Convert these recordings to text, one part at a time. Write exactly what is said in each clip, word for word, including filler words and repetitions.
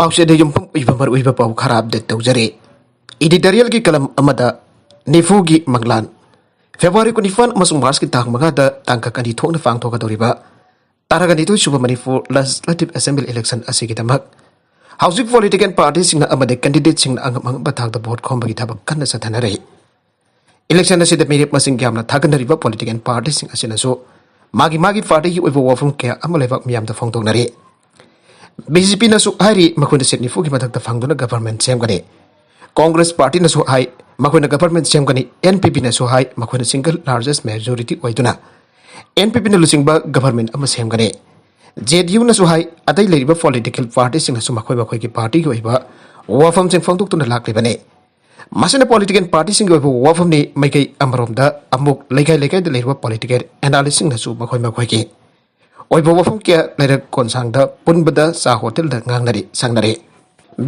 ꯄꯥꯎꯆꯦꯗ ꯌꯨꯝꯐꯝ ꯑꯣꯏꯕ ꯃꯔꯨꯑꯣꯏꯕ ꯄꯥꯎ ꯈꯔ ꯑꯞꯗꯦꯠ ꯇꯧꯖꯔꯤ꯫ ꯏꯗꯤꯇꯣꯔꯤꯌꯦꯜꯒꯤ ꯀꯂꯝ ꯑꯃꯗ ꯅꯤꯐꯨꯒꯤ ꯃꯪꯂꯥꯟ꯫ ꯐꯦꯕ꯭ꯔꯨꯋꯥꯔꯤ ꯀꯨꯟꯅꯤꯄꯥꯟ ꯑꯃꯁꯨꯡ ꯃꯥꯔꯆꯀꯤ ꯇꯥꯡ ꯃꯉꯥꯗ ꯇꯥꯡꯀꯛ ꯑꯅꯤ ꯊꯣꯛꯅ ꯄꯥꯡꯊꯣꯛꯀꯗꯧꯔꯤꯕ ꯇꯔꯥꯒ ꯅꯤꯊꯣꯏ ꯁꯨꯕ ꯃꯅꯤꯄꯨꯔ ꯂꯦꯖꯤꯁꯂꯦꯇꯤꯚ ꯑꯦꯁꯦꯝꯕ꯭ꯂꯤ ꯏꯂꯦꯛꯁꯟ ꯑꯁꯤꯒꯤꯗꯃꯛ ꯍꯧꯖꯤꯛ ꯄꯣꯂꯤꯇꯤꯀꯦꯜ ꯄꯥꯔꯇꯤꯁꯤꯡꯅ ꯑꯃꯗꯤ ꯀꯦꯟꯗꯤꯗꯦꯠꯁꯤꯡꯅ ꯑꯉꯝ ꯑꯉꯝꯕ ꯊꯥꯛꯇ ꯚꯣꯠ ꯈꯣꯝꯕꯒꯤ ꯊꯕꯛ ꯀꯟꯅ ꯆꯠꯊꯅꯔꯤ꯫ ꯏꯂꯦꯛꯁꯟ ꯑꯁꯤꯗ ꯃꯤꯔꯦꯞ ꯃꯁꯤꯡ ꯌꯥꯝꯅ ꯊꯥꯒꯠꯅꯔꯤꯕ ꯄꯣꯂꯤꯇꯤꯀꯦꯜ ꯄꯥꯔꯇꯤꯁꯤꯡ ꯑꯁꯤꯅꯁꯨ ꯃꯥꯒꯤ ꯃꯥꯒꯤ ꯄꯥꯔꯇꯤꯒꯤ ꯑꯣꯏꯕ ꯋꯥꯐꯝ ꯀꯌꯥ ꯑꯃ ꯂꯩꯕꯥꯛ ꯃꯤꯌꯥꯝꯗ ꯐꯣꯡꯗꯣꯛꯅꯔꯤ꯫ ꯕꯤ ꯖꯦ ꯄꯤꯅꯁꯨ ꯍꯥꯏꯔꯤ ꯃꯈꯣꯏꯅ ꯁꯤꯠ ꯅꯤꯐꯨꯒꯤ ꯃꯊꯛꯇ ꯐꯪꯗꯨꯅ ꯒꯚꯔꯟꯃꯦꯟꯠ ꯁꯦꯝꯒꯅꯤ꯫ ꯀꯣꯡꯒ꯭ꯔꯦꯁ ꯄꯥꯔꯇꯤꯅꯁꯨ ꯍꯥꯏ ꯃꯈꯣꯏꯅ ꯒꯚꯔꯟꯃꯦꯟꯠ ꯁꯦꯝꯒꯅꯤ꯫ ꯑꯦꯟ ꯄꯤ ꯄꯤꯅꯁꯨ ꯍꯥꯏ ꯃꯈꯣꯏꯅ ꯁꯤꯡꯒꯜ ꯂꯥꯔꯖꯦꯁ ꯃꯦꯖꯣꯔꯤꯇꯤ ꯑꯣꯏꯗꯨꯅ ꯑꯦꯟ ꯄꯤ ꯄꯤꯅ ꯂꯨꯆꯤꯡꯕ ꯒꯚꯔꯟꯃꯦꯟꯠ ꯑꯃ ꯁꯦꯝꯒꯅꯤ꯫ ꯖꯦ ꯗꯤ ꯌꯨꯅꯁꯨ ꯍꯥꯏ ꯑꯇꯩ ꯂꯩꯔꯤꯕ ꯄꯣꯂꯤꯇꯤꯀꯦꯜ ꯄꯥꯔꯇꯤꯁꯤꯡꯅꯁꯨ ꯃꯈꯣꯏ ꯃꯈꯣꯏꯒꯤ ꯄꯥꯔꯇꯤꯒꯤ ꯑꯣꯏꯕ ꯋꯥꯐꯝꯁꯤꯡ ꯐꯣꯡꯗꯣꯛꯇꯨꯅ ꯂꯥꯛꯂꯤꯕꯅꯤ꯫ ꯃꯁꯤꯅ ꯄꯣꯂꯤꯇꯤꯀꯦꯜ ꯄꯥꯔꯇꯤꯁꯤꯡꯒꯤ ꯑꯣꯏꯕ ꯋꯥꯐꯝꯅꯤ꯫ ꯃꯥꯏꯀꯩ ꯑꯃꯔꯣꯝꯗ ꯑꯃꯨꯛ ꯂꯩꯀꯥꯏ ꯂꯩꯀꯥꯏꯗ ꯂꯩꯔꯤꯕ ꯄꯣꯂꯤꯇꯤꯀꯦꯜ ꯑꯦꯅꯥꯂꯤꯁꯁꯤꯡꯅꯁꯨ ꯃꯈꯣꯏ ꯃꯈꯣꯏꯒꯤ ꯑꯣꯏꯕ ꯋꯥꯐꯝ ꯀꯌꯥ ꯂꯩꯔꯛ ꯀꯣꯟꯁꯥꯡꯗ ꯄꯨꯟꯕꯗ ꯆꯥ ꯍꯣꯇꯦꯜꯗ ꯉꯥꯡꯅꯔꯤ ꯁꯥꯡꯅꯔꯤ꯫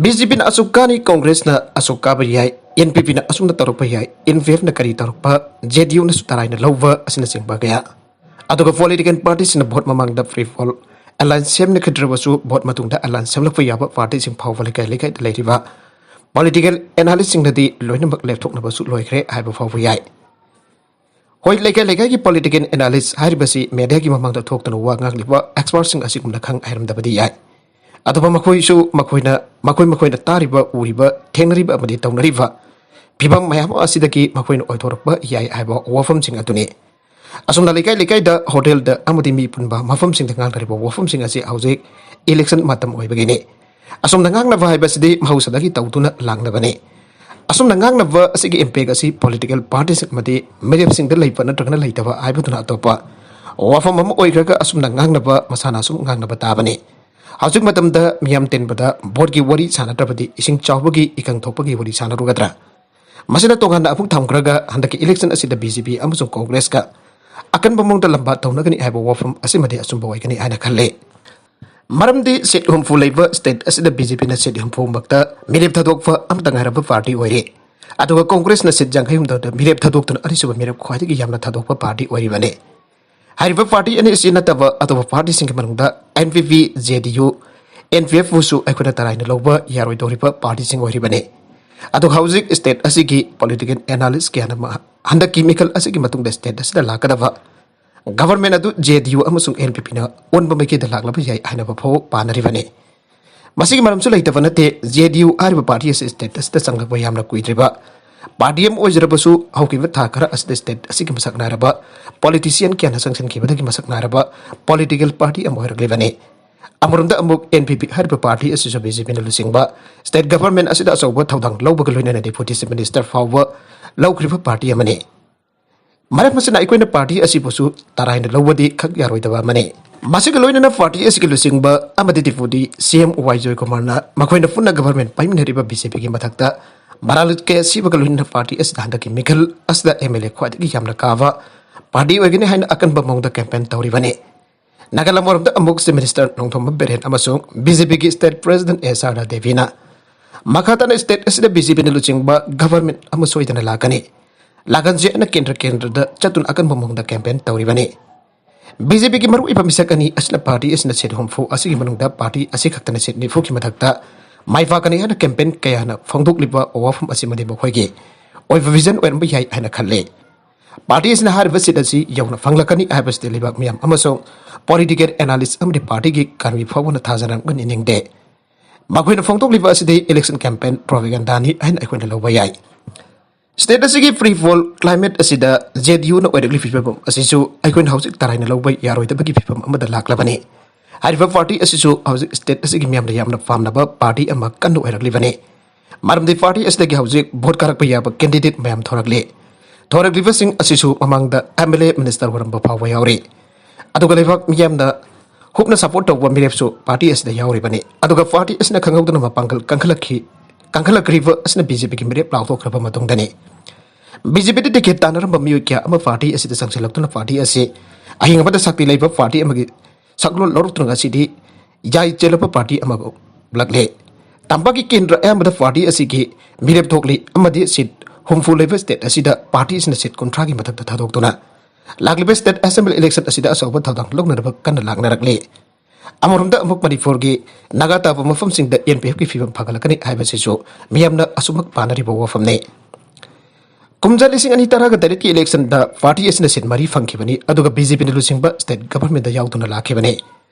ꯕꯤ ꯖꯦ ꯄꯤꯅ ꯑꯁꯨꯛ ꯀꯥꯅꯤ, ꯀꯣꯡꯒ꯭ꯔꯦꯁꯅ ꯑꯁꯨꯛ ꯀꯥꯕ ꯌꯥꯏ, ꯑꯦꯟ ꯄꯤ ꯄꯤꯅ ꯑꯁꯨꯝꯅ ꯇꯧꯔꯛꯄ ꯌꯥꯏ, ꯑꯦꯟ ꯄꯤ ꯑꯦꯐꯅ ꯀꯔꯤ ꯇꯧꯔꯛꯄ, ꯖꯦ ꯗꯤ ꯌꯨꯅꯁꯨ ꯇꯔꯥꯏꯅ ꯂꯧꯕ ꯑꯁꯤꯅꯆꯤꯡꯕ ꯀꯌꯥ꯫ ꯑꯗꯨꯒ ꯄꯣꯂꯤꯇꯤꯀꯦꯜ ꯄꯥꯔꯇꯤꯁꯤꯡꯅ ꯚꯣꯠ ꯃꯃꯥꯡꯗ ꯄ꯭ꯔꯤ ꯄꯣꯜ ꯑꯦꯂꯥꯏꯟꯁ ꯁꯦꯝꯅꯈꯤꯗ꯭ꯔꯕꯁꯨ ꯚꯣꯠ ꯃꯇꯨꯡꯗ ꯑꯦꯂꯥꯏꯟꯁ ꯁꯦꯝꯂꯛꯄ ꯌꯥꯕ ꯄꯥꯔꯇꯤꯁꯤꯡ ꯐꯥꯎꯕ ꯂꯩꯀꯥꯏ ꯂꯩꯀꯥꯏꯗ ꯂꯩꯔꯤꯕ ꯄꯣꯂꯤꯇꯤꯀꯦꯜ ꯑꯦꯅꯥꯂꯤꯁꯁꯤꯡꯅꯗꯤ ꯂꯣꯏꯅꯃꯛ ꯂꯦꯞꯊꯣꯛꯅꯕꯁꯨ ꯂꯣꯏꯈ꯭ꯔꯦ ꯍꯥꯏꯕ ꯐꯥꯎꯕ ꯌꯥꯏ꯫ ꯍꯣꯏ, ꯂꯩꯀꯥꯏ ꯂꯩꯀꯥꯏꯒꯤ ꯄꯣꯂꯤꯇꯤꯀꯦꯜ ꯑꯦꯅꯥꯂꯤꯁ ꯍꯥꯏꯔꯤꯕꯁꯤ ꯃꯦꯗꯤꯌꯥꯒꯤ ꯃꯃꯥꯡꯗ ꯊꯣꯛꯇꯨꯅ ꯋꯥ ꯉꯥꯡꯂꯤꯕ ꯑꯦꯛꯁꯄꯔꯠꯁꯤꯡ ꯑꯁꯤꯒꯨꯝꯅ ꯈꯪ ꯍꯩꯔꯝꯗꯕꯗꯤ ꯌꯥꯏ꯫ ꯑꯗꯨꯕꯨ ꯃꯈꯣꯏꯁꯨ ꯃꯈꯣꯏꯅ, ꯃꯈꯣꯏ ꯃꯈꯣꯏꯅ ꯇꯥꯔꯤꯕ, ꯎꯔꯤꯕ, ꯊꯦꯡꯅꯔꯤꯕ ꯑꯃꯗꯤ ꯇꯧꯅꯔꯤꯕ ꯐꯤꯕꯝ ꯃꯌꯥꯝ ꯑꯁꯤꯗꯒꯤ ꯃꯈꯣꯏꯅ ꯑꯣꯏꯊꯣꯔꯛꯄ ꯌꯥꯏ ꯍꯥꯏꯕ ꯋꯥꯐꯝꯁꯤꯡ ꯑꯗꯨꯅꯤ꯫ ꯑꯁꯨꯝꯅ ꯂꯩꯀꯥꯏ ꯂꯩꯀꯥꯏꯗ, ꯍꯣꯇꯦꯜꯗ ꯑꯃꯗꯤ ꯃꯤ ꯄꯨꯟꯕ ꯃꯐꯝꯁꯤꯡꯗ ꯉꯥꯡꯅꯔꯤꯕ ꯋꯥꯐꯝꯁꯤꯡ ꯑꯁꯤ ꯍꯧꯖꯤꯛ ꯏꯂꯦꯛꯁꯟ ꯃꯇꯝ ꯑꯣꯏꯕꯒꯤꯅꯤ꯫ ꯑꯁꯨꯝꯅ ꯉꯥꯡꯅꯕ ꯍꯥꯏꯕꯁꯤꯗꯤ ꯃꯍꯧꯁꯥꯗꯒꯤ ꯇꯧꯗꯨꯅ ꯂꯥꯛꯅꯕꯅꯤ꯫ ꯑꯁꯨꯝꯅ ꯉꯥꯡꯅꯕ ꯑꯁꯤꯒꯤ ꯏꯝꯄꯦꯛ ꯑꯁꯤ ꯄꯣꯂꯤꯇꯤꯀꯦꯜ ꯄꯥꯔꯇꯤꯁꯤꯡ ꯑꯃꯗꯤ ꯃꯤꯔꯦꯞꯁꯤꯡꯗ ꯂꯩꯕ ꯅꯠꯇ꯭ꯔꯒꯅ ꯂꯩꯇꯕ ꯍꯥꯏꯕꯗꯨꯅ ꯑꯇꯣꯞꯄ ꯋꯥꯐꯝ ꯑꯃ ꯑꯣꯏꯈ꯭ꯔꯒ, ꯑꯁꯨꯝꯅ ꯉꯥꯡꯅꯕ ꯃꯁꯥꯅ ꯑꯁꯨꯝ ꯉꯥꯡꯅꯕ ꯇꯥꯕꯅꯤ꯫ ꯍꯧꯖꯤꯛ ꯃꯇꯝꯗ ꯃꯤꯌꯥꯝ ꯇꯤꯟꯕꯗ ꯚꯣꯠꯀꯤ ꯋꯥꯔꯤ ꯁꯥꯟꯅꯗ꯭ꯔꯕꯗꯤ ꯏꯁꯤꯡ ꯆꯥꯎꯕꯒꯤ ꯏꯀꯪ ꯊꯣꯛꯄꯒꯤ ꯋꯥꯔꯤ ꯁꯥꯟꯅꯔꯨꯒꯗ꯭ꯔꯥ? ꯃꯁꯤꯅ ꯇꯣꯉꯥꯟꯅ ꯑꯃꯨꯛ ꯊꯝꯈ꯭ꯔꯒ, ꯍꯟꯗꯛꯀꯤ ꯏꯂꯦꯛꯁꯟ ꯑꯁꯤꯗ ꯕꯤ ꯖꯦ ꯄꯤ ꯑꯃꯁꯨꯡ ꯀꯣꯡꯒ꯭ꯔꯦꯁꯀ ꯑꯀꯟꯕ ꯃꯑꯣꯡꯗ ꯂꯝꯕꯥ ꯇꯧꯅꯒꯅꯤ ꯍꯥꯏꯕ ꯋꯥꯐꯝ ꯑꯁꯤꯃꯗꯤ ꯑꯆꯨꯝꯕ ꯑꯣꯏꯒꯅꯤ ꯍꯥꯏꯅ ꯈꯜꯂꯤ꯫ ꯃꯔꯝꯗꯤ ꯁꯤꯠ ꯍꯨꯝꯐꯨ ꯂꯩꯕ ꯁ꯭ꯇꯦꯠ ꯑꯁꯤꯗ ꯕꯤ ꯖꯦ ꯄꯤꯅ ꯁꯤꯠ ꯍꯨꯝꯐꯨꯃꯛꯇ ꯃꯤꯔꯦꯞ ꯊꯥꯗꯣꯛꯄ ꯑꯃꯠꯇ ꯉꯥꯏꯔꯕ ꯄꯥꯔꯇꯤ ꯑꯣꯏꯔꯤ꯫ ꯑꯗꯨꯒ ꯀꯣꯡꯒ꯭ꯔꯦꯁꯅ ꯁꯤꯠ ꯌꯥꯡꯈꯩ ꯍꯨꯝꯗꯣꯏꯗ ꯃꯤꯔꯦꯞ ꯊꯥꯗꯣꯛꯇꯨꯅ ꯑꯅꯤꯁꯨꯕ ꯃꯤꯔꯦꯞ ꯈ꯭ꯋꯥꯏꯗꯒꯤ ꯌꯥꯝꯅ ꯊꯥꯗꯣꯛꯄ ꯄꯥꯔꯇꯤ ꯑꯣꯏꯔꯤꯕꯅꯤ꯫ ꯍꯥꯏꯔꯤꯕ ꯄꯥꯔꯇꯤ ꯑꯅꯤ ꯑꯁꯤ ꯅꯠꯇꯕ ꯑꯇꯣꯞꯄ ꯄꯥꯔꯇꯤꯁꯤꯡꯒꯤ ꯃꯅꯨꯡꯗ ꯑꯦꯟ ꯄꯤ ꯄꯤ, ꯖꯦ ꯗꯤ ꯌꯨ, ꯑꯦꯟ ꯄꯤ ꯑꯦꯐ ꯕꯨꯁꯨ ꯑꯩꯈꯣꯏꯅ ꯇꯔꯥꯏꯅ ꯂꯧꯕ ꯌꯥꯔꯣꯏꯗꯧꯔꯤꯕ ꯄꯥꯔꯇꯤꯁꯤꯡ ꯑꯣꯏꯔꯤꯕꯅꯤ꯫ ꯑꯗꯨꯒ ꯍꯧꯖꯤꯛ ꯁ꯭ꯇꯦꯠ ꯑꯁꯤꯒꯤ ꯄꯣꯂꯤꯇꯤꯀꯦꯜ ꯑꯦꯅꯥꯂꯤꯁ ꯀꯌꯥꯅ ꯃ-, ꯍꯟꯗꯛꯀꯤ ꯃꯤꯈꯜ ꯑꯁꯤꯒꯤ ꯃꯇꯨꯡꯗ ꯁ꯭ꯇꯦꯠ ꯑꯁꯤꯗ ꯂꯥꯛꯀꯗꯕ ꯒꯚꯔꯟꯃꯦꯟꯠ ꯑꯗꯨ ꯖꯦ ꯗꯤ ꯌꯨ ꯑꯃꯁꯨꯡ ꯑꯦꯟ ꯄꯤ ꯄꯤꯅ ꯑꯣꯟꯕ ꯃꯥꯏꯀꯩꯗ ꯂꯥꯛꯂꯕ ꯌꯥꯏ ꯍꯥꯏꯅꯕ ꯐꯥꯎ ꯄꯥꯅꯔꯤꯕꯅꯤ꯫ ꯃꯁꯤꯒꯤ ꯃꯔꯝꯁꯨ ꯂꯩꯇꯕ ꯅꯠꯇꯦ, ꯖꯦ ꯗꯤ ꯌꯨ ꯍꯥꯏꯔꯤꯕ ꯄꯥꯔꯇꯤ ꯑꯁꯤ ꯁ꯭ꯇꯦꯠ ꯑꯁꯤꯗ ꯆꯪꯂꯛꯄ ꯌꯥꯝꯅ ꯀꯨꯏꯗ꯭ꯔꯤꯕ ꯄꯥꯔꯇꯤ ꯑꯃ ꯑꯣꯏꯖꯔꯕꯁꯨ, ꯍꯧꯈꯤꯕ ꯊꯥ ꯈꯔ ꯑꯁꯤꯗ ꯁ꯭ꯇꯦꯠ ꯑꯁꯤꯒꯤ ꯃꯁꯛ ꯅꯥꯏꯔꯕ ꯄꯣꯂꯤꯇꯤꯁꯤꯌꯟ ꯀꯌꯥꯅ ꯆꯪꯁꯤꯟꯈꯤꯕꯗꯒꯤ ꯃꯁꯛ ꯅꯥꯏꯔꯕ ꯄꯣꯂꯤꯇꯤꯀꯦꯜ ꯄꯥꯔꯇꯤ ꯑꯃ ꯑꯣꯏꯔꯛꯂꯤꯕꯅꯤ꯫ ꯑꯃꯔꯣꯝꯗ ꯑꯃꯨꯛ ꯑꯦꯟ ꯄꯤ ꯄꯤ ꯍꯥꯏꯔꯤꯕ ꯄꯥꯔꯇꯤ ꯑꯁꯤꯁꯨ ꯕꯤ ꯖꯦ ꯄꯤꯅ ꯂꯨꯆꯤꯡꯕ ꯁ꯭ꯇꯦꯠ ꯒꯚꯔꯟꯃꯦꯟꯠ ꯑꯁꯤꯗ ꯑꯆꯧꯕ ꯊꯧꯗꯥꯡ ꯂꯧꯕꯒ ꯂꯣꯏꯅꯅ ꯗꯦꯄꯨꯇꯤ ꯆꯤꯐ ꯃꯤꯅꯤꯁꯇꯔ ꯐꯥꯎꯕ ꯂꯧꯈ꯭ꯔꯤꯕ ꯄꯥꯔꯇꯤ ꯑꯃꯅꯤ꯫ ꯃꯔꯝ ꯑꯁꯤꯅ ꯑꯩꯈꯣꯏꯅ ꯄꯥꯔꯇꯤ ꯑꯁꯤꯕꯨꯁꯨ ꯇꯔꯥꯏꯅ ꯂꯧꯕꯗꯤ ꯈꯛ ꯌꯥꯔꯣꯏꯗꯕ ꯑꯃꯅꯤ꯫ ꯃꯁꯤꯒ ꯂꯣꯏꯅꯅ ꯄꯥꯔꯇꯤ ꯑꯁꯤꯒꯤ ꯂꯨꯆꯤꯡꯕ ꯑꯃꯗꯤ ꯗꯦꯄꯨꯇꯤ ꯁꯤ ꯑꯦꯝ ꯋꯥꯏ ꯖꯣꯏꯀꯨꯃꯥꯔꯅ ꯃꯈꯣꯏꯅ ꯄꯨꯟꯅ ꯒꯚꯔꯟꯃꯦꯟꯠ ꯄꯥꯏꯃꯤꯟꯅꯔꯤꯕ ꯕꯤ ꯖꯦ ꯄꯤꯒꯤ ꯃꯊꯛꯇ ꯃꯔꯥꯜ ꯀꯌꯥ ꯁꯤꯕꯒ ꯂꯣꯏꯅꯅ ꯄꯥꯔꯇꯤ ꯑꯁꯤꯗ ꯍꯟꯗꯛꯀꯤ ꯃꯤꯈꯜ ꯑꯁꯤꯗ ꯑꯦꯝ ꯑꯦꯜ ꯑꯦ ꯈ꯭ꯋꯥꯏꯗꯒꯤ ꯌꯥꯝꯅ ꯀꯥꯕ ꯄꯥꯔꯇꯤ ꯑꯣꯏꯒꯅꯤ ꯍꯥꯏꯅ ꯑꯀꯟꯕ ꯃꯑꯣꯡꯗ ꯀꯦꯝꯄꯦꯟ ꯇꯧꯔꯤꯕꯅꯤ꯫ ꯅꯥꯒꯥꯂꯦꯟ ꯃꯔꯣꯝꯗ ꯑꯃꯨꯛ ꯆꯤꯐ ꯃꯤꯅꯤꯁꯇꯔ ꯅꯣꯡꯊꯣꯝꯕꯝ ꯕꯤꯔꯦꯟ ꯑꯃꯁꯨꯡ ꯕꯤ ꯖꯦ ꯄꯤꯒꯤ ꯁ꯭ꯇꯦꯠ ꯄ꯭ꯔꯦꯁꯤꯗꯦꯟꯠ ꯑꯦ ꯁꯥꯔꯗꯥ ꯗꯦꯕꯤꯅ ꯃꯈꯥ ꯇꯥꯅ ꯁ꯭ꯇꯦꯠ ꯑꯁꯤꯗ ꯕꯤ ꯖꯦ ꯄꯤꯅ ꯂꯨꯆꯤꯡꯕ ꯒꯚꯔꯟꯃꯦꯟꯠ ꯑꯃ ꯁꯣꯏꯗꯅ ꯂꯥꯛꯀꯅꯤ, ꯂꯥꯛꯀꯅꯤ ꯍꯥꯏꯅ ꯀꯦꯟꯗ꯭ꯔ ꯀꯦꯟꯗ꯭ꯔꯗ ꯆꯠꯇꯨꯅ ꯑꯀꯟꯕ ꯃꯑꯣꯡꯗ ꯀꯦꯝꯄꯦꯟ ꯇꯧꯔꯤꯕꯅꯤ꯫ ꯕꯤ ꯖꯦ ꯄꯤꯒꯤ ꯃꯔꯨꯑꯣꯏꯕ ꯃꯤꯁꯛ ꯑꯅꯤ ꯑꯁꯤꯅ ꯄꯥꯔꯇꯤ ꯑꯁꯤꯅ ꯁꯤꯠ ꯍꯨꯝꯐꯨ ꯑꯁꯤꯒꯤ ꯃꯅꯨꯡꯗ ꯄꯥꯔꯇꯤ ꯑꯁꯤ ꯈꯛꯇꯅ ꯁꯤꯠ ꯅꯤꯐꯨꯒꯤ ꯃꯊꯛꯇ ꯃꯥꯏ ꯄꯥꯛꯀꯅꯤ ꯍꯥꯏꯅ ꯀꯦꯝꯄꯦꯟ ꯀꯌꯥꯅ ꯐꯣꯡꯗꯣꯛꯂꯤꯕ ꯋꯥꯐꯝ ꯑꯁꯤꯃꯗꯤ ꯃꯈꯣꯏꯒꯤ ꯑꯣꯏꯕ ꯚꯤꯖꯟ ꯑꯣꯏꯔꯝꯕ ꯌꯥꯏ ꯍꯥꯏꯅ ꯈꯜꯂꯤ꯫ ꯄꯥꯔꯇꯤ ꯑꯁꯤꯅ ꯍꯥꯏꯔꯤꯕ ꯁꯤꯠ ꯑꯁꯤ ꯌꯧꯅ ꯐꯪꯂꯛꯀꯅꯤ ꯍꯥꯏꯕꯁꯤꯗꯤ ꯂꯩꯕꯥꯛ ꯃꯤꯌꯥꯝ ꯑꯃꯁꯨꯡ ꯄꯣꯂꯤꯇꯤꯀꯦꯜ ꯑꯦꯅꯥꯂꯤꯁ ꯑꯃꯗꯤ ꯄꯥꯔꯇꯤꯒꯤ ꯀꯥꯡꯕꯨ ꯐꯥꯎꯕꯅ ꯊꯥꯖꯅꯔꯝꯒꯅꯤ ꯅꯤꯡꯗꯦ꯫ ꯃꯈꯣꯏꯅ ꯐꯣꯡꯗꯣꯛꯂꯤꯕ ꯑꯁꯤꯗꯤ ꯏꯂꯦꯛꯁꯟ ꯀꯦꯝꯄꯦꯟ ꯄ꯭ꯔꯣꯄꯥꯒꯦꯟꯗꯥꯅꯤ ꯍꯥꯏꯅ ꯑꯩꯈꯣꯏꯅ ꯂꯧꯕ ꯌꯥꯏ꯫ ꯁ꯭ꯇꯦꯠ ꯑꯁꯤꯒꯤ ꯐ꯭ꯔꯤ ꯐꯣꯜ ꯀ꯭ꯂꯥꯏꯃꯦꯠ ꯑꯁꯤꯗ ꯖꯦ ꯗꯤ ꯌꯨꯅ ꯑꯣꯏꯔꯛꯂꯤꯕ ꯐꯤꯕꯝ ꯑꯁꯤꯁꯨ ꯑꯩꯈꯣꯏꯅ ꯍꯧꯖꯤꯛ ꯇꯔꯥꯏꯅ ꯂꯧꯕ ꯌꯥꯔꯣꯏꯗꯕꯒꯤ ꯐꯤꯕꯝ ꯑꯃꯗ ꯂꯥꯛꯂꯕꯅꯤ꯫ ꯍꯥꯏꯔꯤꯕ ꯄꯥꯔꯇꯤ ꯑꯁꯤꯁꯨ ꯍꯧꯖꯤꯛ ꯁ꯭ꯇꯦꯠ ꯑꯁꯤꯒꯤ ꯃꯤꯌꯥꯝꯅ ꯌꯥꯝꯅ ꯄꯥꯝꯅꯕ ꯄꯥꯔꯇꯤ ꯑꯃ ꯀꯟꯅ ꯑꯣꯏꯔꯛꯂꯤꯕꯅꯤ꯫ ꯃꯔꯝꯗꯤ ꯄꯥꯔꯇꯤ ꯑꯁꯤꯗꯒꯤ ꯍꯧꯖꯤꯛ ꯚꯣꯠ ꯀꯥꯔꯛꯄ ꯌꯥꯕ ꯀꯦꯟꯗꯤꯗꯦꯠ ꯃꯌꯥꯝ ꯊꯣꯔꯛꯂꯤ꯫ ꯊꯣꯔꯛꯂꯤꯕꯁꯤꯡ ꯑꯁꯤꯁꯨ ꯃꯃꯥꯡꯗ ꯑꯦꯝ ꯑꯦꯜ ꯑꯦ, ꯃꯤꯅꯤꯁꯇꯔ ꯑꯣꯏꯔꯝꯕ ꯐꯥꯎꯕ ꯌꯥꯎꯔꯤ꯫ ꯑꯗꯨꯒ ꯂꯩꯕꯥꯛ ꯃꯤꯌꯥꯝꯅ ꯍꯨꯞꯅ ꯁꯄꯣꯔꯠ ꯇꯧꯕ ꯃꯤꯔꯦꯞꯁꯨ ꯄꯥꯔꯇꯤ ꯑꯁꯤꯗ ꯌꯥꯎꯔꯤꯕꯅꯤ꯫ ꯑꯗꯨꯒ ꯄꯥꯔꯇꯤ ꯑꯁꯤꯅ ꯈꯪꯍꯧꯗꯅ ꯃꯄꯥꯡꯒꯜ ꯀꯟꯈꯠꯂꯛꯈꯤ, ꯀꯟꯈꯠꯂꯛꯈ꯭ꯔꯤꯕ ꯑꯁꯤꯅ ꯕꯤ ꯖꯦ ꯄꯤꯒꯤ ꯃꯤꯔꯦꯞ ꯂꯥꯎꯊꯣꯛꯈ꯭ꯔꯕ ꯃꯇꯨꯡꯗꯅꯤ꯫ ꯕꯤ ꯖꯦ ꯄꯤꯗ ꯇꯤꯀꯦꯠ ꯇꯥꯟꯅꯔꯝꯕ ꯃꯤꯑꯣꯏ ꯀꯌꯥ ꯑꯃ ꯄꯥꯔꯇꯤ ꯑꯁꯤꯗ ꯆꯪꯁꯤꯜꯂꯛꯇꯨꯅ ꯄꯥꯔꯇꯤ ꯑꯁꯤ ꯑꯍꯤꯡ ꯑꯃꯗ ꯁꯛꯇꯤ ꯂꯩꯕ ꯄꯥꯔꯇꯤ ꯑꯃꯒꯤ ꯁꯛꯂꯣꯟ ꯂꯧꯔꯛꯇꯨꯅ ꯉꯁꯤꯗꯤ ꯌꯥꯏ ꯆꯦꯜꯂꯕ ꯄꯥꯔꯇꯤ ꯑꯃ ꯑꯣꯜꯂꯛꯂꯦ꯫ ꯇꯝꯄꯥꯛꯀꯤ ꯀꯦꯟꯗ꯭ꯔ ꯑꯌꯥꯝꯕꯗ ꯄꯥꯔꯇꯤ ꯑꯁꯤꯒꯤ ꯃꯤꯔꯦꯞ ꯊꯣꯛꯂꯤ ꯑꯃꯗꯤ ꯁꯤꯠ ꯍꯨꯝꯐꯨ ꯂꯩꯕ ꯁ꯭ꯇꯦꯠ ꯑꯁꯤꯗ ꯄꯥꯔꯇꯤ ꯑꯁꯤꯅ ꯁꯤꯠ ꯀꯨꯟꯊ꯭ꯔꯥꯒꯤ ꯃꯊꯛꯇ ꯊꯥꯗꯣꯛꯇꯨꯅ ꯂꯥꯛꯂꯤꯕ ꯁ꯭ꯇꯦꯠ ꯑꯦꯁꯦꯝꯕ꯭ꯂꯤ ꯏꯂꯦꯛꯁꯟ ꯑꯁꯤꯗ ꯑꯆꯧꯕ ꯊꯧꯗꯥꯡ ꯂꯧꯅꯅꯕ ꯀꯟꯅ ꯂꯥꯛꯅꯔꯛꯂꯤ꯫ ꯑꯃꯔꯣꯝꯗ ꯑꯃꯨꯛ ꯃꯅꯤꯄꯨꯔꯒꯤ ꯅꯥꯒꯥ ꯇꯥꯕ ꯃꯐꯝꯁꯤꯡꯗ ꯑꯦꯟ ꯄꯤ ꯑꯦꯐꯀꯤ ꯐꯤꯕꯝ ꯐꯒꯠꯂꯛꯀꯅꯤ ꯍꯥꯏꯕꯁꯤꯁꯨ ꯃꯤꯌꯥꯝꯅ ꯑꯁꯨꯃꯛ ꯄꯥꯅꯔꯤꯕ ꯋꯥꯐꯝꯅꯤ꯫ ꯀꯨꯝꯖꯥ ꯂꯤꯁꯤꯡ ꯑꯅꯤ ꯇꯔꯥꯒ ꯇꯔꯦꯠꯀꯤ ꯏꯂꯦꯛꯁꯟꯗ ꯄꯥꯔꯇꯤ ꯑꯁꯤꯅ ꯁꯤꯠ ꯃꯔꯤ ꯐꯪꯈꯤꯕꯅꯤ, ꯑꯗꯨꯒ ꯕꯤ ꯖꯦ ꯄꯤꯅ ꯂꯨꯆꯤꯡꯕ ꯁ꯭ꯇꯦꯠ ꯒꯚꯔꯟꯃꯦꯟꯗ ꯌꯥꯎꯗꯨꯅ ꯂꯥꯛꯈꯤꯕꯅꯤ꯫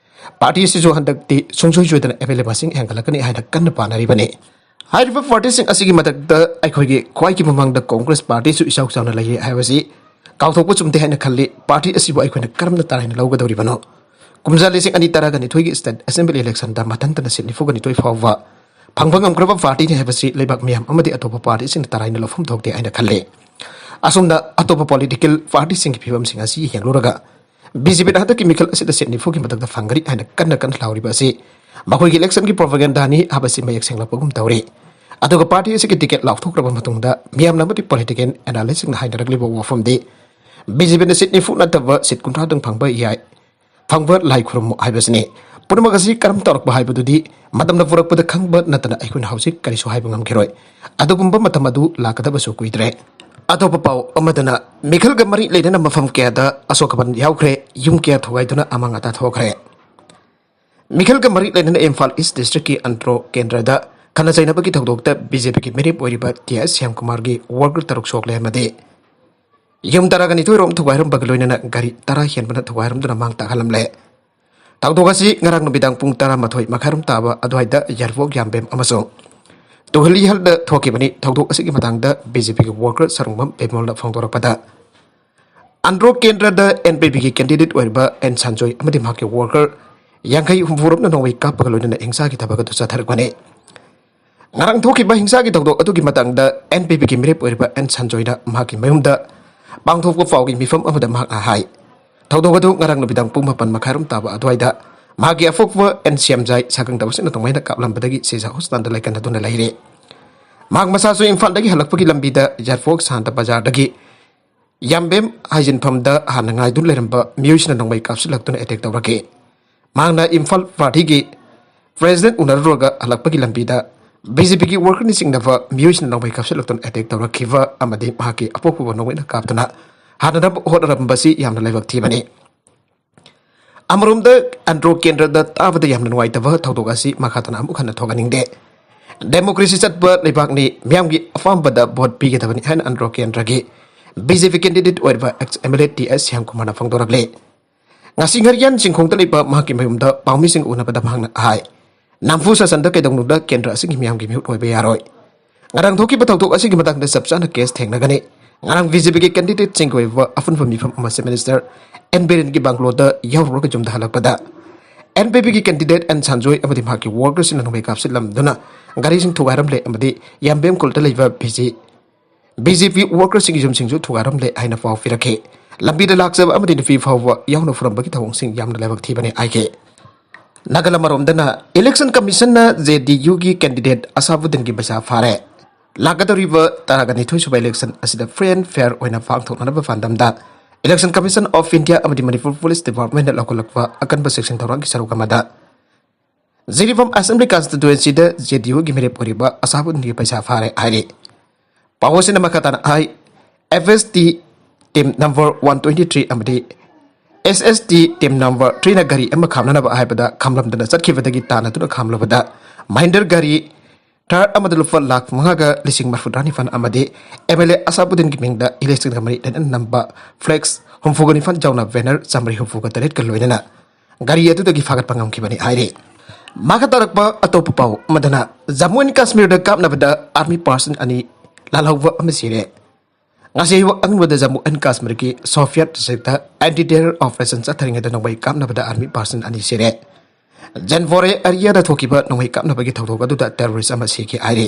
ꯄꯥꯔꯇꯤ ꯑꯁꯤꯁꯨ ꯍꯟꯗꯛꯇꯤ ꯁꯨꯡꯁꯣꯏ ꯁꯣꯏꯗꯅ ꯑꯦꯝ ꯑꯦꯜ ꯑꯦ ꯃꯁꯤꯡ ꯍꯦꯟꯒꯠꯂꯛꯀꯅꯤ ꯍꯥꯏꯅ ꯀꯟꯅ ꯄꯥꯅꯔꯤꯕꯅꯤ꯫ ꯍꯥꯏꯔꯤꯕ ꯄꯥꯔꯇꯤꯁꯤꯡ ꯑꯁꯤꯒꯤ ꯃꯊꯛꯇ ꯑꯩꯈꯣꯏꯒꯤ ꯈ꯭ꯋꯥꯏꯒꯤ ꯃꯃꯥꯡꯗ ꯀꯣꯡꯒ꯭ꯔꯦꯁ ꯄꯥꯔꯇꯤꯁꯨ ꯏꯆꯥꯎ ꯆꯥꯎꯅ ꯂꯩꯔꯤ ꯍꯥꯏꯕꯁꯤ ꯀꯥꯎꯊꯣꯛꯄ ꯆꯨꯝꯗꯦ ꯍꯥꯏꯅ ꯈꯜꯂꯤ꯫ ꯄꯥꯔꯇꯤ ꯑꯁꯤꯕꯨ ꯑꯩꯈꯣꯏꯅ ꯀꯔꯝꯅ ꯇꯔꯥꯏꯅ ꯂꯧꯒꯗꯧꯔꯤꯕꯅꯣ? ꯀꯨꯝꯖꯥ ꯂꯤꯁꯤꯡ ꯑꯅꯤ ꯇꯔꯥꯒ ꯅꯤꯊꯣꯏꯒꯤ ꯁ꯭ꯇꯦꯠ ꯑꯦꯁꯦꯝꯕ꯭ꯂꯤ ꯏꯂꯦꯛꯁꯟꯗ ꯃꯊꯟꯇꯅ ꯁꯤꯠ ꯅꯤꯐꯨꯒ ꯅꯤꯊꯣꯏ ꯐꯥꯎꯕ ꯐꯪꯕ ꯉꯝꯈ꯭ꯔꯕ ꯄꯥꯔꯇꯤꯅꯤ ꯍꯥꯏꯕꯁꯤ ꯂꯩꯕꯥꯛ ꯃꯤꯌꯥꯝ ꯑꯃꯗꯤ ꯑꯇꯣꯞꯄ ꯄꯥꯔꯇꯤꯁꯤꯡꯅ ꯇꯔꯥꯏꯅ ꯂꯧꯐꯝ ꯊꯣꯛꯇꯦ ꯍꯥꯏꯅ ꯈꯜꯂꯤ꯫ ꯑꯁꯨꯝꯅ ꯑꯇꯣꯞꯄ ꯄꯣꯂꯤꯇꯤꯀꯦꯜ ꯄꯥꯔꯇꯤꯁꯤꯡꯒꯤ ꯐꯤꯕꯝꯁꯤꯡ ꯑꯁꯤ ꯌꯦꯡꯂꯨꯔꯒ ꯕꯤ ꯖꯦ ꯄꯤꯅ ꯍꯟꯗꯛꯀꯤ ꯃꯤꯈꯜ ꯑꯁꯤꯗ ꯁꯤꯠ ꯅꯤꯐꯨꯒꯤ ꯃꯊꯛꯇ ꯐꯪꯒꯅꯤ ꯍꯥꯏꯅ ꯀꯟꯅ ꯀꯟꯅ ꯂꯥꯎꯔꯤꯕ ꯑꯁꯤ ꯃꯈꯣꯏꯒꯤ ꯏꯂꯦꯛꯁꯟꯒꯤ ꯄ꯭ꯔꯣꯄꯥꯒꯦꯟꯗꯥꯅꯤ ꯍꯥꯏꯕꯁꯤ ꯃꯌꯦꯛ ꯁꯦꯡꯂꯛꯄꯒꯨꯝ ꯇꯧꯔꯤ꯫ ꯑꯗꯨꯒ ꯄꯥꯔꯇꯤ ꯑꯁꯤꯒꯤ ꯇꯤꯀꯦꯠ ꯂꯥꯎꯊꯣꯛꯈ꯭ꯔꯕ ꯃꯇꯨꯡꯗ ꯃꯤꯌꯥꯝꯅ ꯑꯃꯗꯤ ꯄꯣꯂꯤꯇꯤꯀꯦꯜ ꯑꯦꯅꯥꯂꯤꯁꯁꯤꯡꯅ ꯍꯥꯏꯅꯔꯛꯂꯤꯕ ꯋꯥꯐꯝꯗꯤ ꯕꯤ ꯖꯦ ꯄꯤꯅ ꯁꯤꯠ ꯅꯤꯐꯨ ꯅꯠꯇꯕ ꯁꯤꯠ ꯀꯨꯟꯊ꯭ꯔꯥꯗꯪ ꯐꯪꯕ ꯌꯥꯏ, ꯐꯪꯕ ꯂꯥꯏ ꯈꯨꯔꯨꯝꯃꯨ ꯍꯥꯏꯕꯁꯤꯅꯤ꯫ ꯄꯨꯝꯅꯃꯛ ꯑꯁꯤ ꯀꯔꯝ ꯇꯧꯔꯛꯄ ꯍꯥꯏꯕꯗꯨꯗꯤ ꯃꯇꯝꯅ ꯄꯨꯔꯛꯄꯗ ꯈꯪꯕ ꯅꯠꯇꯅ ꯑꯩꯈꯣꯏꯅ ꯍꯧꯖꯤꯛ ꯀꯔꯤꯁꯨ ꯍꯥꯏꯕ ꯉꯝꯈꯤꯔꯣꯏ꯫ ꯑꯗꯨꯒꯨꯝꯕ ꯃꯇꯝ ꯑꯗꯨ ꯂꯥꯛꯀꯗꯕꯁꯨ ꯀꯨꯏꯗ꯭ꯔꯦ꯫ ꯑꯇꯣꯞꯄ ꯄꯥꯎ ꯑꯃꯗꯅ, ꯃꯤꯈꯜꯒ ꯃꯔꯤ ꯂꯩꯅꯅ ꯃꯐꯝ ꯀꯌꯥꯗ ꯑꯁꯣꯛ ꯑꯄꯟ ꯌꯥꯎꯈ꯭ꯔꯦ, ꯌꯨꯝ ꯀꯌꯥ ꯊꯨꯒꯥꯏꯗꯨꯅ ꯑꯃꯥꯡ ꯑꯇꯥ ꯊꯣꯛꯈ꯭ꯔꯦ꯫ ꯃꯤꯈꯜꯒ ꯃꯔꯤ ꯂꯩꯅꯅ ꯏꯝꯐꯥꯜ ꯏꯁ ꯗꯤꯁꯇ꯭ꯔꯤꯛꯀꯤ ꯑꯟꯗ꯭ꯔꯣ ꯀꯦꯟꯗ꯭ꯔꯗ ꯈꯠꯅ ꯆꯩꯅꯕꯒꯤ ꯊꯧꯗꯣꯛꯇ ꯕꯤ ꯖꯦ ꯄꯤꯒꯤ ꯃꯤꯔꯦꯞ ꯑꯣꯏꯔꯤꯕ ꯇꯤ ꯑꯥꯏ ꯁ꯭ꯌꯥꯝꯀꯨꯃꯥꯔꯒꯤ ꯋꯥꯔꯀꯔ ꯇꯔꯨꯛ ꯁꯣꯛꯂꯦ ꯑꯃꯗꯤ ꯌꯨꯝ ꯇꯔꯥꯒ ꯅꯤꯊꯣꯏ ꯔꯣꯝ ꯊꯨꯒꯥꯏꯔꯝꯕꯒ ꯂꯣꯏꯅꯅ ꯒꯥꯔꯤ ꯇꯔꯥ ꯍꯦꯟꯕꯅ ꯊꯨꯒꯥꯏꯔꯝꯗꯨꯅ ꯃꯥꯡ ꯇꯥꯛꯍꯜꯂꯝꯂꯦ꯫ ꯊꯧꯗꯣꯛ ꯑꯁꯤ ꯉꯔꯥꯡ ꯅꯨꯃꯤꯗꯥꯡ ꯄꯨꯡ ꯇꯔꯥꯃꯥꯊꯣꯏ ꯃꯈꯥꯏꯔꯣꯝ ꯇꯥꯕ ꯑꯗꯨꯋꯥꯏꯗ ꯌꯥꯏꯔꯤꯄꯣꯛ ꯌꯥꯝꯕꯦꯝ ꯑꯃꯁꯨꯡ ꯇꯨꯍꯂꯤꯍꯜꯗ ꯊꯣꯛꯈꯤꯕꯅꯤ꯫ ꯊꯧꯗꯣꯛ ꯑꯁꯤꯒꯤ ꯃꯇꯥꯡꯗ ꯕꯤ ꯖꯦ ꯄꯤꯒꯤ ꯋꯥꯔꯀꯔ ꯁꯔꯨꯡꯕꯝ ꯕꯤꯃꯣꯜꯅ ꯐꯣꯡꯗꯣꯔꯛꯄꯗ, ꯑꯟꯗ꯭ꯔꯣ ꯀꯦꯟꯗ꯭ꯔꯗ ꯑꯦꯟ ꯄꯤ ꯄꯤꯒꯤ ꯀꯦꯟꯗꯤꯗꯦꯠ ꯑꯣꯏꯔꯤꯕ ꯑꯦꯟ ꯁꯟꯖꯣꯏ ꯑꯃꯗꯤ ꯃꯍꯥꯛꯀꯤ ꯋꯥꯔꯀꯔ ꯌꯥꯡꯈꯩ ꯍꯨꯝꯐꯨ ꯔꯣꯝꯅ ꯅꯣꯡꯃꯩ ꯀꯥꯞꯄꯒ ꯂꯣꯏꯅꯅ ꯍꯤꯡꯁꯥꯒꯤ ꯊꯕꯛ ꯑꯗꯨ ꯆꯠꯊꯔꯛꯄꯅꯤ꯫ ꯉꯔꯥꯡ ꯊꯣꯛꯈꯤꯕ ꯍꯤꯡꯁꯥꯒꯤ ꯊꯧꯗꯣꯛ ꯑꯗꯨꯒꯤ ꯃꯇꯥꯡꯗ ꯑꯦꯟ ꯄꯤ ꯄꯤꯒꯤ ꯃꯤꯔꯦꯞ ꯑꯣꯏꯔꯤꯕ ꯑꯦꯟ ꯁꯟꯖꯣꯏꯅ ꯃꯍꯥꯛꯀꯤ ꯃꯌꯨꯝꯗ ꯄꯥꯡꯊꯣꯛꯄ ꯄꯥꯎꯒꯤ ꯃꯤꯐꯝ ꯑꯃꯗ ꯃꯍꯥꯛꯅ ꯍꯥꯏ, ꯊꯧꯗꯣꯛ ꯑꯗꯨ ꯉꯔꯥꯡ ꯅꯨꯃꯤꯗꯥꯡ ꯄꯨꯡ ꯃꯥꯄꯟ ꯃꯈꯥꯏꯔꯣꯝ ꯇꯥꯕ ꯑꯗꯨꯋꯥꯏꯗ ꯃꯍꯥꯛꯀꯤ ꯑꯄꯣꯛꯄ ꯑꯦꯟ ꯁ꯭ꯌꯥꯝꯖꯥꯏ ꯁꯥꯒꯪ ꯇꯧꯕꯁꯤꯡꯅ ꯅꯣꯡꯃꯩꯅ ꯀꯥꯞꯂꯝꯕꯗꯒꯤ ꯁꯤꯖꯥ ꯍꯣꯁꯄꯤꯇꯥꯜꯗ ꯂꯥꯏꯀꯠꯅꯗꯨꯅ ꯂꯩꯔꯦ꯫ ꯃꯍꯥꯛ ꯃꯁꯥꯁꯨ ꯏꯝꯐꯥꯜꯗꯒꯤ ꯍꯜꯂꯛꯄꯒꯤ ꯂꯝꯕꯤꯗ ꯌꯥꯏꯔꯤꯄꯣꯛ ꯁꯥꯟꯇ ꯕꯖꯥꯔꯗꯒꯤ ꯌꯥꯝꯕꯦꯝ ꯍꯥꯏꯖꯤꯟꯐꯝꯗ ꯍꯥꯟꯅ ꯉꯥꯏꯗꯨꯅ ꯂꯩꯔꯝꯕ ꯃꯤꯑꯣꯏꯁꯤꯡꯅ ꯅꯣꯡꯃꯩ ꯀꯥꯞꯁꯤꯜꯂꯛꯇꯨꯅ ꯑꯦꯇꯦꯛ ꯇꯧꯔꯛꯈꯤ꯫ ꯃꯍꯥꯛꯅ ꯏꯝꯐꯥꯜ ꯄꯥꯔꯇꯤꯒꯤ ꯄ꯭ꯔꯦꯁꯤꯗꯦꯟꯠ ꯎꯅꯔꯨꯔꯒ ꯍꯜꯂꯛꯄꯒꯤ ꯂꯝꯕꯤꯗ ꯕꯤ ꯖꯦ ꯄꯤꯒꯤ ꯋꯥꯔꯀꯔꯅ ꯆꯤꯡꯅꯕ ꯃꯤꯑꯣꯏꯁꯤꯡꯅ ꯅꯣꯡꯃꯩ ꯀꯥꯞꯁꯤꯜꯂꯛꯇꯨꯅ ꯑꯦꯇꯦꯛ ꯇꯧꯔꯛꯈꯤꯕ ꯑꯃꯗꯤ ꯃꯍꯥꯛꯀꯤ ꯑꯄꯣꯛꯄꯕꯨ ꯅꯣꯡꯃꯩꯅ ꯀꯥꯞꯇꯨꯅ ꯍꯥꯠꯅꯅꯕ ꯍꯣꯠꯅꯔꯝꯕꯁꯤ ꯌꯥꯝꯅ ꯂꯥꯏꯕꯛ ꯊꯤꯕꯅꯤ꯫ ꯑꯃꯔꯣꯝꯗ ꯑꯟꯗ꯭ꯔꯣ ꯀꯦꯟꯗ꯭ꯔꯗ ꯇꯥꯕꯗ ꯌꯥꯝꯅ ꯅꯨꯡꯉꯥꯏꯇꯕ ꯊꯧꯗꯣꯛ ꯑꯁꯤ ꯃꯈꯥ ꯇꯥꯅ ꯑꯃꯨꯛ ꯍꯟꯅ ꯊꯣꯛꯍꯟꯅꯤꯡꯗꯦ꯫ ꯗꯦꯃꯣꯀ꯭ꯔꯦꯁꯤ ꯆꯠꯄ ꯂꯩꯕꯥꯛꯅꯤ, ꯃꯤꯌꯥꯝꯒꯤ ꯑꯄꯥꯝꯕꯗ ꯚꯣꯠ ꯄꯤꯒꯗꯕꯅꯤ ꯍꯥꯏꯅ ꯑꯟꯗ꯭ꯔꯣ ꯀꯦꯟꯗ꯭ꯔꯒꯤ ꯕꯤ ꯖꯦ ꯄꯤ ꯀꯦꯟꯗꯤꯗꯦꯠ ꯑꯣꯏꯔꯤꯕ ex M L A T S Shyam ꯀꯨꯃꯥꯔꯅ ꯐꯣꯡꯗꯣꯔꯛꯂꯤ꯫ ꯉꯁꯤ ꯉꯥꯔꯤꯌꯥꯟ ꯆꯤꯡꯈꯣꯡꯗ ꯂꯩꯕ ꯃꯍꯥꯛꯀꯤ ꯃꯌꯨꯝꯗ ꯄꯥꯎꯃꯤꯁꯤꯡ ꯎꯅꯕꯗ ꯃꯍꯥꯛꯅ ꯍꯥꯏ, ꯅꯝꯐꯨ ꯁꯥꯁꯟꯗ ꯀꯩꯗꯧꯅꯨꯡꯗ ꯀꯦꯟꯗ꯭ꯔ ꯑꯁꯤꯒꯤ ꯃꯤꯌꯥꯝꯒꯤ ꯃꯤꯍꯨꯠ ꯑꯣꯏꯕ ꯌꯥꯔꯣꯏ꯫ ꯉꯔꯥꯡ ꯊꯣꯛꯈꯤꯕ ꯊꯧꯗꯣꯛ ꯑꯁꯤꯒꯤ ꯃꯇꯥꯡꯗ ꯆꯞ ꯆꯥꯅ ꯀꯦꯁ ꯊꯦꯡꯅꯒꯅꯤ꯫ ꯉꯔꯥꯡ ꯕꯤ ꯖꯦ ꯄꯤꯒꯤ ꯀꯦꯟꯗꯤꯗꯦꯠꯁꯤꯡꯒꯤ ꯑꯣꯏꯕ ꯑꯄꯨꯟꯕ ꯃꯤꯐꯝ ꯑꯃ ꯆꯤꯐ ꯃꯤꯅꯤꯁꯇꯔ ꯑꯦꯟ ꯕꯤꯔꯦꯟꯒꯤ ꯕꯪꯒ꯭ꯂꯣꯗ ꯌꯥꯎꯔꯨꯔꯒ ꯌꯨꯝꯗ ꯍꯜꯂꯛꯄꯗ ꯑꯦꯟ ꯄꯤ ꯄꯤꯒꯤ ꯀꯦꯟꯗꯤꯗꯦꯠ ꯑꯦꯟ ꯁꯟꯖꯣꯏ ꯑꯃꯗꯤ ꯃꯍꯥꯛꯀꯤ ꯋꯥꯔꯀꯔꯁꯤꯡꯅ ꯅꯣꯡꯃꯩ ꯀꯥꯞꯁꯤꯜꯂꯝꯗꯨꯅ ꯒꯥꯔꯤꯁꯤꯡ ꯊꯨꯒꯥꯏꯔꯝꯂꯦ ꯑꯃꯗꯤ ꯌꯥꯝꯕꯦꯝ ꯈꯨꯜꯗ ꯂꯩꯕ ꯕꯤ ꯖꯦ ꯕꯤ ꯖꯦ ꯄꯤ ꯋꯥꯔꯀꯔꯁꯤꯡꯒꯤ ꯌꯨꯝꯁꯤꯡꯁꯨ ꯊꯨꯒꯥꯏꯔꯝꯂꯦ ꯍꯥꯏꯅ ꯄꯥꯎ ꯄꯤꯔꯛꯈꯤ꯫ ꯂꯝꯕꯤꯗ ꯂꯥꯛꯆꯕ ꯑꯃꯗꯤ ꯅꯨꯄꯤ ꯐꯥꯎꯕ ꯌꯥꯎꯅ ꯐꯨꯔꯝꯕꯒꯤ ꯊꯧꯑꯣꯡꯁꯤꯡ ꯌꯥꯝꯅ ꯂꯥꯏꯕꯛ ꯊꯤꯕꯅꯤ ꯍꯥꯏꯈꯤ꯫ ꯅꯥꯒꯥꯂꯦꯟ ꯑꯃꯔꯣꯝꯗꯅ ꯏꯂꯦꯛꯁꯟ ꯀꯃꯤꯁꯟꯅ ꯖꯦ ꯗꯤ ꯌꯨꯒꯤ ꯀꯦꯟꯗꯤꯗꯦꯠ ꯑꯁꯥꯕꯨꯗꯤꯟꯒꯤ ꯄꯩꯁꯥ ꯐꯥꯔꯦ꯫ ꯂꯥꯛꯀꯗꯧꯔꯤꯕ ꯇꯔꯥꯒ ꯅꯤꯊꯣꯏ ꯁꯨꯕ ꯏꯂꯦꯛꯁꯟ ꯑꯁꯤꯗ ꯐ꯭ꯔꯤ ꯑꯦꯟ ꯐꯤꯌꯔ ꯑꯣꯏꯅ ꯄꯥꯡꯊꯣꯛꯅꯅꯕ ꯄꯥꯟꯗꯝꯗ ꯏꯂꯦꯛꯁꯟ ꯀꯃꯤꯁꯟ ꯑꯣꯐ ꯏꯟꯗꯤꯌꯥ ꯑꯃꯗꯤ ꯃꯅꯤꯄꯨꯔ ꯄꯨꯂꯤꯁ ꯗꯤꯄꯥꯔꯠꯃꯦꯟꯅ ꯂꯧꯈꯠꯂꯛꯄ ꯑꯀꯟꯕ ꯆꯦꯛꯁꯤꯟ ꯊꯧꯔꯥꯡꯒꯤ ꯁꯔꯨꯛ ꯑꯃꯗ ꯖꯤꯔꯤꯕꯥꯝ ꯑꯁꯦꯝꯕ꯭ꯂꯤ ꯀꯟꯁꯇꯤꯇ꯭ꯋꯦꯟꯁꯤꯗ ꯖꯦ ꯗꯤ ꯌꯨꯒꯤ ꯃꯤꯔꯦꯞ ꯑꯣꯏꯔꯤꯕ ꯑꯁꯥꯕꯨꯗꯤꯟꯒꯤ ꯄꯩꯁꯥ ꯐꯥꯔꯦ ꯍꯥꯏꯔꯤ꯫ ꯄꯥꯎ ꯑꯁꯤꯅ ꯃꯈꯥ ꯇꯥꯅ ꯍꯥꯏ, F S T team number one twenty three ꯑꯃꯗꯤ S S T team number ꯊ꯭ꯔꯤꯅ ꯒꯥꯔꯤ ꯑꯃ ꯈꯥꯝꯅꯅꯕ ꯍꯥꯏꯕꯗ ꯈꯥꯝꯂꯝꯗꯅ ꯆꯠꯈꯤꯕꯗꯒꯤ ꯇꯥꯟꯅꯗꯨꯅ ꯈꯥꯝꯂꯨꯕꯗ ꯃꯍꯤꯟꯗ꯭ꯔ ꯒꯥꯔꯤ ꯊꯥꯔ ꯑꯃꯗ ꯂꯨꯄꯥ ꯂꯥꯈ ꯃꯉꯥꯒ ꯂꯤꯁꯤꯡ ꯃꯔꯐꯨꯇꯔꯥ ꯅꯤꯄꯥꯟ ꯑꯃꯗꯤ ꯑꯦꯝ ꯑꯦꯜ ꯑꯦ ꯑꯁꯥꯕꯨꯗꯤꯟꯒꯤ ꯃꯤꯡꯗ ꯏꯂꯦꯛꯁꯟꯒ ꯃꯔꯤ ꯂꯩꯅꯅ ꯅꯝꯕ ꯐ꯭ꯂꯦꯛꯁ ꯍꯨꯝꯐꯨꯒ ꯅꯤꯄꯥꯟ ꯌꯥꯎꯅ ꯕꯦꯅꯔ ꯆꯥꯃꯔꯤ ꯍꯨꯝꯐꯨꯒ ꯇꯔꯦꯠꯀ ꯂꯣꯏꯅꯅ ꯒꯥꯔꯤ ꯑꯗꯨꯗꯒꯤ ꯐꯥꯒꯠꯄ ꯉꯝꯈꯤꯕꯅꯤ ꯍꯥꯏꯔꯤ꯫ ꯃꯈꯥ ꯇꯥꯔꯛꯄ ꯑꯇꯣꯞꯄ ꯄꯥꯎ ꯑꯃꯗꯅ ꯖꯝꯃꯨ ꯑꯦꯟ ꯀꯥꯁꯃꯤꯔꯗ ꯀꯥꯞꯅꯕꯗ ꯑꯥꯔꯃꯤ ꯄꯥꯔꯁꯟ ꯑꯅꯤ ꯂꯥꯜꯍꯧꯕ ꯑꯃ ꯁꯤꯔꯦ꯫ ꯉꯁꯤ ꯑꯌꯨꯛ ꯑꯉꯟꯕꯗ ꯖꯝꯃꯨ ꯑꯦꯟ ꯀꯥꯁꯃꯤꯔꯒꯤ Shopian district anti terror operation ꯆꯠꯊꯔꯤꯉꯩꯗ ꯅꯣꯡꯃꯩ ꯀꯥꯞꯅꯕꯗ ꯑꯥꯔꯃꯤ ꯄꯥꯔꯁꯟ ꯑꯅꯤ ꯁꯤꯔꯦ꯫ ꯖꯦꯟꯚꯣꯔꯦ ꯑꯦꯔꯤꯌꯥꯗ ꯊꯣꯛꯈꯤꯕ ꯅꯣꯡꯃꯩ ꯀꯥꯞꯅꯕꯒꯤ ꯊꯧꯗꯣꯛ ꯑꯗꯨꯗ ꯇꯦꯔꯣꯔꯤꯁ ꯑꯃ ꯁꯤꯈꯤ ꯍꯥꯏꯔꯤ꯫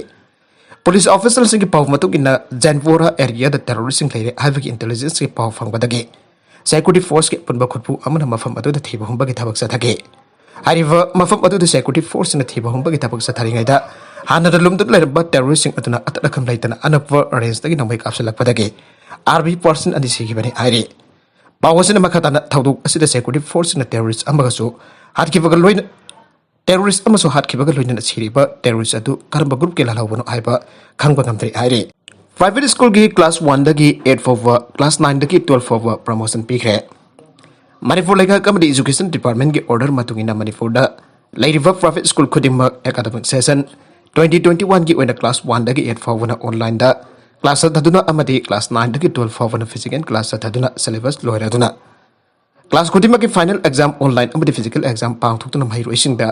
ꯄꯨꯂꯤꯁ ꯑꯣꯐꯤꯁꯤꯌꯦꯜꯁꯤꯡꯒꯤ ꯄꯥꯎ ꯃꯇꯨꯡ ꯏꯟꯅ ꯖꯦꯟꯚꯣꯔꯥ ꯑꯦꯔꯤꯌꯥꯗ ꯇꯦꯔꯣꯔꯤꯁꯁꯤꯡ ꯂꯩꯔꯦ ꯍꯥꯏꯕꯒꯤ ꯏꯟꯇꯦꯂꯤꯖꯦꯟꯁꯀꯤ ꯄꯥꯎ ꯐꯪꯕꯗꯒꯤ ꯁꯦꯀ꯭ꯌꯨꯔꯤꯇꯤ ꯐꯣꯔꯁꯀꯤ ꯑꯄꯨꯟꯕ ꯈꯨꯠꯄꯨ ꯑꯃꯅ ꯃꯐꯝ ꯑꯗꯨꯗ ꯊꯤꯕ ꯍꯨꯝꯕꯒꯤ ꯊꯕꯛ ꯆꯠꯊꯈꯤ꯫ ꯍꯥꯏꯔꯤꯕ ꯃꯐꯝ ꯑꯗꯨꯗ ꯁꯦꯀ꯭ꯌꯨꯔꯤꯇꯤ ꯐꯣꯔꯁꯁꯤꯡꯅ ꯊꯤꯕ ꯍꯨꯝꯕꯒꯤ ꯊꯕꯛ ꯆꯠꯊꯔꯤꯉꯩꯗ ꯍꯥꯟꯅꯅ ꯂꯨꯝꯗꯨꯅ ꯂꯩꯔꯝꯕ ꯇꯦꯔꯣꯔꯤꯁꯁꯤꯡ ꯑꯗꯨꯅ ꯑꯇꯠ ꯑꯈꯝ ꯂꯩꯇꯅ ꯑꯅꯛꯄ ꯔꯦꯟꯖꯇꯒꯤ ꯅꯣꯡꯃꯩ ꯀꯥꯞꯁꯤꯜꯂꯛꯄꯗꯒꯤ ꯑꯥꯔꯃꯤ ꯄꯥꯔꯁꯟ ꯑꯅꯤ ꯁꯤꯈꯤꯕꯅꯤ ꯍꯥꯏꯔꯤ꯫ ꯄꯥꯎ ꯑꯁꯤꯅ ꯃꯈꯥ ꯇꯥꯅ ꯊꯧꯗꯣꯛ ꯑꯁꯤꯗ ꯁꯦꯀ꯭ꯌꯨꯔꯤꯇꯤ ꯐꯣꯔꯁꯁꯤꯡꯅ ꯇꯦꯔꯣꯔꯤꯁ ꯑꯃꯒꯁꯨ ꯍꯥꯠꯈꯤꯕꯒ ꯂꯣꯏꯅ ꯇꯦꯔꯣꯔꯤꯁ ꯑꯃꯁꯨ ꯍꯥꯠꯈꯤꯕꯒ ꯂꯣꯏꯅꯅ ꯁꯤꯔꯤꯕ ꯇꯦꯔꯣꯔꯤꯁ ꯑꯗꯨ ꯀꯔꯝꯕ ꯒ꯭ꯔꯨꯞꯀꯤ ꯂꯥꯜꯍꯧꯕꯅꯣ ꯍꯥꯏꯕ ꯈꯪꯕ ꯉꯝꯗ꯭ꯔꯤ ꯍꯥꯏꯔꯤ꯫ ꯄ꯭ꯔꯥꯏꯚꯦꯠ ꯁ꯭ꯀꯨꯜꯒꯤ ꯀ꯭ꯂꯥꯁ ꯋꯥꯟꯗꯒꯤ ꯑꯩꯠ ꯐꯥꯎꯕ, ꯀ꯭ꯂꯥꯁ ꯅꯥꯏꯟꯗꯒꯤ ꯇꯨꯋꯦꯜꯐ ꯐꯥꯎꯕ ꯄ꯭ꯔꯃꯣꯁꯟ ꯄꯤꯈ꯭ꯔꯦ꯫ ꯃꯅꯤꯄꯨꯔ ꯂꯩꯉꯥꯛ ꯑꯃꯗꯤ education department ꯀꯤ order ꯃꯇꯨꯡ ꯏꯟꯅ ꯃꯅꯤꯄꯨꯔꯗ ꯂꯩꯔꯤꯕ private school ꯈꯨꯗꯤꯡꯃꯛ academic session twenty twenty one ꯒꯤ ꯑꯣꯏꯅ class one ꯗꯒꯤ eight ꯐꯥꯎꯕꯅ online ꯗ class ꯆꯠꯊꯗꯨꯅ ꯑꯃꯗꯤ class nine ꯗꯒꯤ twelve ꯐꯥꯎꯕꯅ physical class ꯆꯠꯊꯗꯨꯅ syllabus ꯂꯣꯏꯔꯗꯨꯅ class ꯈꯨꯗꯤꯡꯃꯛꯀꯤ final exam online ꯑꯃꯗꯤ physical exam ꯄꯥꯡꯊꯣꯛꯇꯨꯅ ꯃꯍꯩꯔꯣꯏꯁꯤꯡꯗ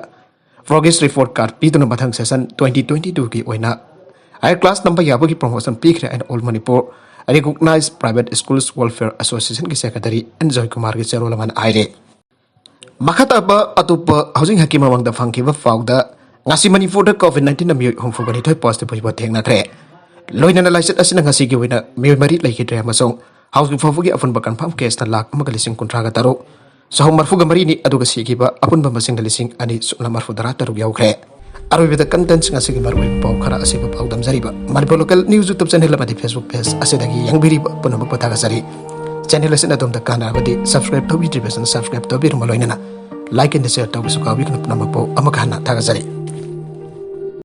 progress report card ꯄꯤꯗꯨꯅ ꯃꯊꯪ session twenty twenty two ꯒꯤ ꯑꯣꯏꯅ higher class ꯇꯝꯕ ꯌꯥꯕꯒꯤ promotion ꯄꯤꯈ꯭ꯔꯦ ꯍꯥꯏꯅ All Manipur Recognized Private Schools Welfare Association ꯒꯤ secretary N ꯖꯣꯏ ꯀꯨꯃꯥꯔꯒꯤ ꯆꯦꯔꯣꯜ ꯑꯃꯅ ꯍꯥꯏꯔꯤ꯫ ꯃꯈꯥ ꯇꯥꯕ ꯑꯇꯣꯞꯄ ꯍꯧꯖꯤꯛ ꯉꯥꯏꯍꯥꯛꯀꯤ ꯃꯃꯥꯡꯗ ꯐꯪꯈꯤꯕ ꯄꯥꯎꯗ, ꯉꯁꯤ ꯃꯅꯤꯄꯨꯔꯗ COVID nineteen ꯅ ꯃꯤꯑꯣꯏ ꯍꯨꯝꯐꯨ ꯅꯤꯊꯣꯏ positive ꯑꯣꯏꯕ ꯊꯦꯡꯅꯈ꯭ꯔꯦ꯫ ꯂꯣꯏꯅꯅ ꯂꯥꯏꯆꯠ ꯑꯁꯤꯅ ꯉꯁꯤꯒꯤ ꯑꯣꯏꯅ ꯃꯤꯑꯣꯏ ꯃꯔꯤ ꯂꯩꯈꯤꯗ꯭ꯔꯦ ꯑꯃꯁꯨꯡ ꯍꯧꯖꯤꯛ ꯐꯥꯎꯕꯒꯤ ꯑꯄꯨꯟꯕ confirm case ꯅ ꯂꯥꯈ ꯑꯃꯒ ꯂꯤꯁꯤꯡ ꯀꯨꯟꯊ꯭ꯔꯥꯒ ꯇꯔꯨꯛ, ꯆꯍꯨꯝ ꯃꯔꯤꯐꯨꯒ ꯃꯔꯤꯅꯤ, ꯑꯗꯨꯒ ꯁꯤꯈꯤꯕ ꯑꯄꯨꯟꯕ ꯃꯁꯤꯡꯅ ꯂꯤꯁꯤꯡ ꯑꯅꯤ ꯁꯨꯞꯅ ꯃꯔꯤꯐꯨ ꯇꯔꯥ ꯇꯔꯨꯛ ꯌꯧꯈ꯭ꯔꯦ꯫ ꯑꯔꯣꯏꯕꯗ contents ꯉꯁꯤꯒꯤ ꯃꯔꯨꯑꯣꯏꯕ ꯄꯥꯎ ꯈꯔ ꯑꯁꯤꯕꯨ ꯄꯥꯎꯗꯝꯖꯔꯤꯕ Manipur Local News YouTube channel ꯑꯃꯗꯤ Facebook page ꯑꯁꯤꯗꯒꯤ ꯌꯦꯡꯕꯤꯔꯤꯕ ꯄꯨꯝꯅꯃꯛꯄꯨ ꯊꯥꯒꯠꯆꯔꯤ꯫ Channel ꯑꯁꯤꯅ ꯑꯗꯣꯝꯗ ꯀꯥꯟꯅꯔꯕꯗꯤ subscribe ꯇꯧꯕꯤꯗ꯭ꯔꯤꯕꯁꯤꯡ subscribe ꯇꯧꯕꯤꯔꯝꯕ ꯂꯣꯏꯅꯅ like and share ꯇꯧꯕꯁꯨ ꯀꯥꯎꯕꯤꯒꯅꯨ꯫ ꯄꯨꯝꯅꯃꯛꯄꯨ ꯑꯃꯨꯛ ꯍꯟꯅ ꯊꯥꯒꯠꯆꯔꯤ꯫